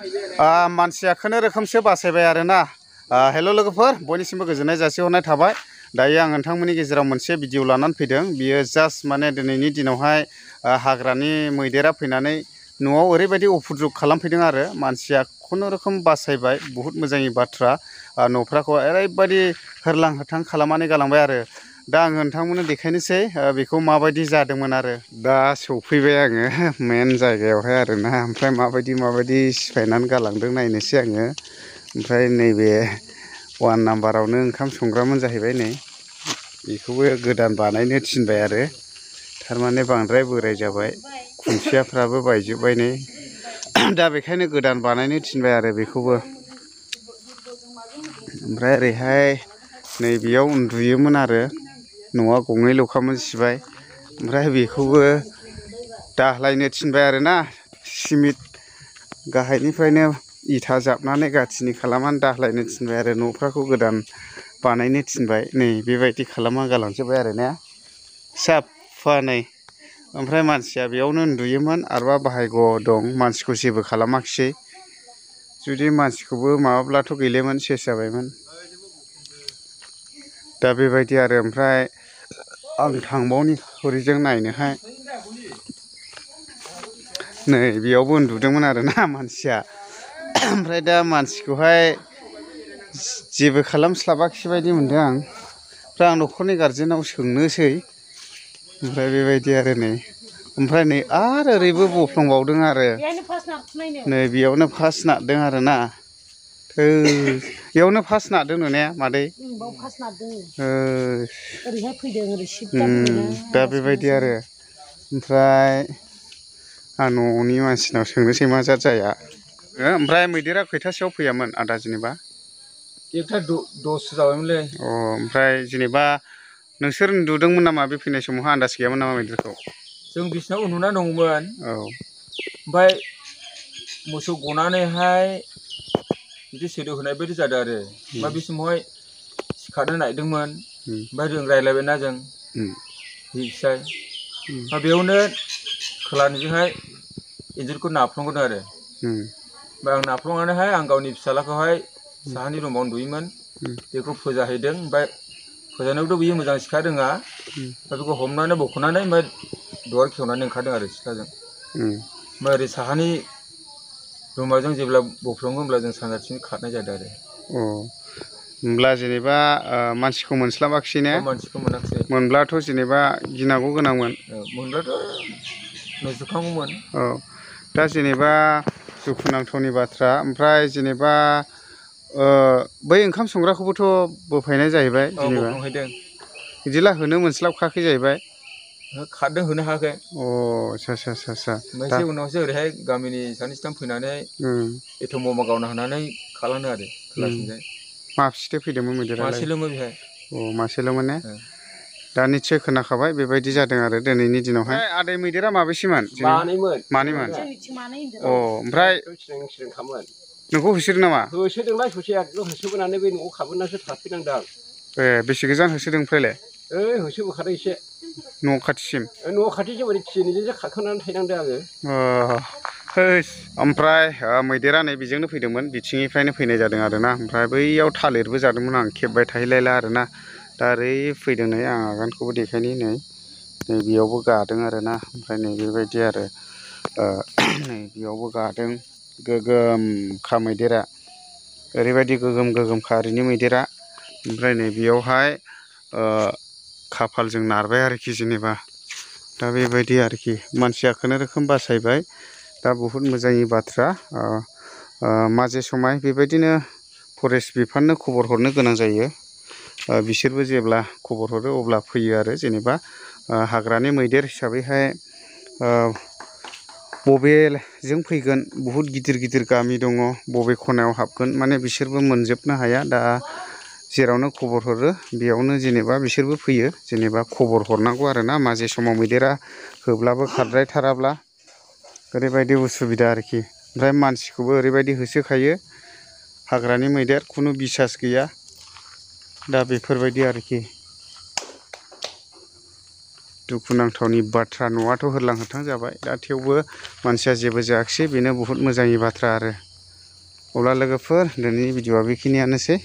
मानसिया खुनुरुखुमसो बासायबाय आरोना। हेल' लोगोफोर, बयनिसिमबो गोजोननाय जासिहरनाय थाबाय। दायो आं नोंथांमोननि गेजेराव मोनसे भिडिअ लानानै फैदों। बियो जास्ट माने दिनैनि दिनावहाय हाग्रानि मैदेरा फैनानै न'आव ओरैबायदि उपद्रब खालामफैदों आरो मानसिया खुनुरुखुम बासायबाय। बहुद मोजांनि बाथ्रा। न'फोरखौ ओरैबायदि होरलां होथां खालामनानै गालांबाय आरो। दा आं नोंथांमोननो देखायनोसै बेखौ माबायदि जादोंमोन आरो। दा सौफैबाय आङो मेन जायगायावहाय आरोना। ओमफ्राय माबायदि सिफायनानै गालांदों नायनोसै आङो। ओमफ्राय नैबे 1 नाम्बारावनो ओंखाम संग्रामोन जाहैबाय। नै बेखौबो गोदान बानायनो थिनबाय आरो। थारमाने बांद्राय बोराय जाबाय, खुन्थियाफ्राबो बायजोब्बाय नै। दा बेखायनो गोदान बानायनो थिनबाय आरो बेखौबो। ओमफ्राय ओरैहाय नैबेयाव उन्दुयोमोन आरो। न'आ गंनैल'खामोन सिबाय। ओमफ्राय बेखौबो दाहलायनो थिनबाय आरोना। सिमिट गाहायनिफ्रायनो इथा जाबनानै गाथिनि खालामनानै दाहलायनो थिनबाय आरो। न'फोरखौ गोदान बानायनो थिनबाय। नै बेबायदि खालामना गालांजोब्बाय आरो ना साफानो। ओमफ्राय मानसिया बेयावनो उन्दुयोमोन। आरोबा भाग्य दं मानसिखौ जेबो खालामाखिसै। जुदि मानसिखौबो माबाब्लाथ' गैलेमोन, सेस जाबायमोन। दा बेबायदि आरो। ओमफ्राय आं थांबावनि हरैजों नायनोहाय। नै बेयावबो उन्दुदोंमोन आरोना मानसिया। ओमफ्राय दा मानसिखौहाय जेबो खालामस्लाबाखिसै बायदि मोनदों आं। ओमफ्राय आं न'खरनि गारजेनाव सोंनोसै। ओमफ्राय बेबायदि आरो नै। ओमफ्राय नै आरो ओरैबो बफ्लंबावदों आरो। नै बेयावनो फार्स्ट नारदों आरोना। बेयावनो फार्स्ट नारदों नुनाया मादै। दा बेबायदि आरो। ओमफ्राय आं न'नि मानसिनाव सोंनोसै मा जाद जाया। ओमफ्राय मैदेरा खैथासोआव फैयामोन आदा जेनेबा? 1:10 जाबायमोनलै। ओमफ्राय जेनेबा नोंसोर उन्दुदोंमोन नामा बे फैनाय समावहाय? आन्दाज गैयामोन नामा मैदेरखौ? जों बिसिनाव उन्दुना दंमोन। औ। ओमफ्राय मोसौ गनानैहाय बिदि सोदोब होनाय बायदि जादों आरो। ओमफ्राय बे समावहाय सिखारनो नागिरदोंमोन। ओमफ्राय जों रायज्लायबायना जों बिसाय। बेयावनो खोलानिजोंहाय इन्जुरखौ नारफ्लंबोदों आरो। ओमफ्राय आं नारफ्लंनानैहाय आं गावनि फिसाज्लाखौहाय साहानि रुमाव उन्दुयोमोन। बेखौ फोजाहैदों। ओमफ्राय फोजानायावथ' बियो मोजां सिखा रोङा। ओमफ्राय बेखौ हमनानै बख'नानै ओमफ्राय दर खेवनानै ओंखारदों आरो सिथ्लाजों। ओमफ्राय ओरै साहानि रुमाजों जेब्ला बफ्लङो होमब्ला जों सानजाथिं खारनाय जादों आरो। होमब्ला जेनेबा मानसिखौ मोनस्लाबाखिसै ने? मानसिखौ मोनाखिसै। मोनब्लाथ' जेनेबा गिनांगौ गोनांमोन। मोनब्लाथ' नुजोबखागौमोन। औ। दा जेनेबा दुखुनांथावनि बाथ्रा। ओमफ्राय जेनेबा बै ओंखाम संग्राखौबोथ' बोफायनाय जाहैबाय औ, जेनेबा। बौखांहैदों। बिदिब्ला होनो मोनस्लाबखायाखै जाहैबाय। खारदों, होनो हायाखै। आच्छा। ओमफ्राय एसे उनावसो ओरैहाय गामिनि सानै साथाम फैनानै एथ' बमा गावना होनानै खारलांदों आरो खोलाथिंजाय। माबेसोथो फैदोंमोन मैदेरालाय? मासेल'मोन बेहाय। मासेल'मोन ने? दा निस्सय खोनाखाबाय बेबायदि जादों आरो दिनैनि दिनावहाय। ओमफ्राय आदै मैदेरा माबेसेमोन? मानैमोन। मानैमोन? जोंनिथिं मानै होनदों। ओमफ्राय सिरिंखामोन। नोंखौ होसोदों नामा? होसोदोंलाय ससे एकदम होसोबोनानै बे न'आव खारबोनासो थाफैनांदों आं। बेसे गोजान होसोदों ओमफ्रायलाय? होसोबोखादों एसे। न' खाथिसिम? न' खाथिजों ओरै थिनिजोंसो खारखांनानै थाहैनांदों आङो। ओमफ्राय मैदेरा नै बेजोंनो फैदोंमोन। बिथिंनिफ्रायनो फैनाय जादों आरोना। ओमफ्राय बैयाव थालिरबो जादोंमोन आं खेबबाय थाहैलायला आरोना। दा ओरै फैदों नै आं आगानखौबो देखायनि नै बेयावबो गादों आरोना। ओमफ्राय नै बेबायदि आरो। नै बेयावबो गादों गोगोमखा मैदेरा। ओरैबायदि गोगोमखा ओरैनि मैदेरा। ओमफ्राय नै बेयावहाय खाफालजों नारबाय आरोखि जेनेबा। दा बेबायदि आरोखि। मानसिया खुनुरुखुम बासायबाय। दा बहुद मोजांनि बाथ्रा। माजे समाय बेबायदिनो फरेस्ट बिफाननो खबर हरनो गोनां जायो। बिसोरबो जेब्ला खबर हरो अब्ला फैयो आरो जेनेबा। हाग्रानि मैदेर हिसाबैहाय बबेजों फैगोन, बहुद गिदिर गामि दङ, बबे खनायाव हाबगोन माने बिसोरबो मोनजोबनो हाया। दा जेरावनो खबर हरो बेयावनो जेनेबा बिसोरबो फैयो। जेनेबा खबर हरनांगौ आरोना। माजे समाव मैदेरा होब्लाबो खारद्रायथाराब्ला ओरैबायदि उसुबिदा आरोखि। ओमफ्राय मानसिखौबो ओरैबायदि होसोखायो। हाग्रानि मैदेर खुनु बिसास गैया। दा बेफोरबायदि आरोखि। दुखुनांथावनि बाथ्रा। न'आथ' होरलां होथां जाबाय। दा थेवबो मानसिया जेबो जायाखिसै। बेनो बहुद मोजांनि बाथ्रा आरो। अब्ला लोगोफोर दिनैनि भिडिअआ बेखिनियानोसै।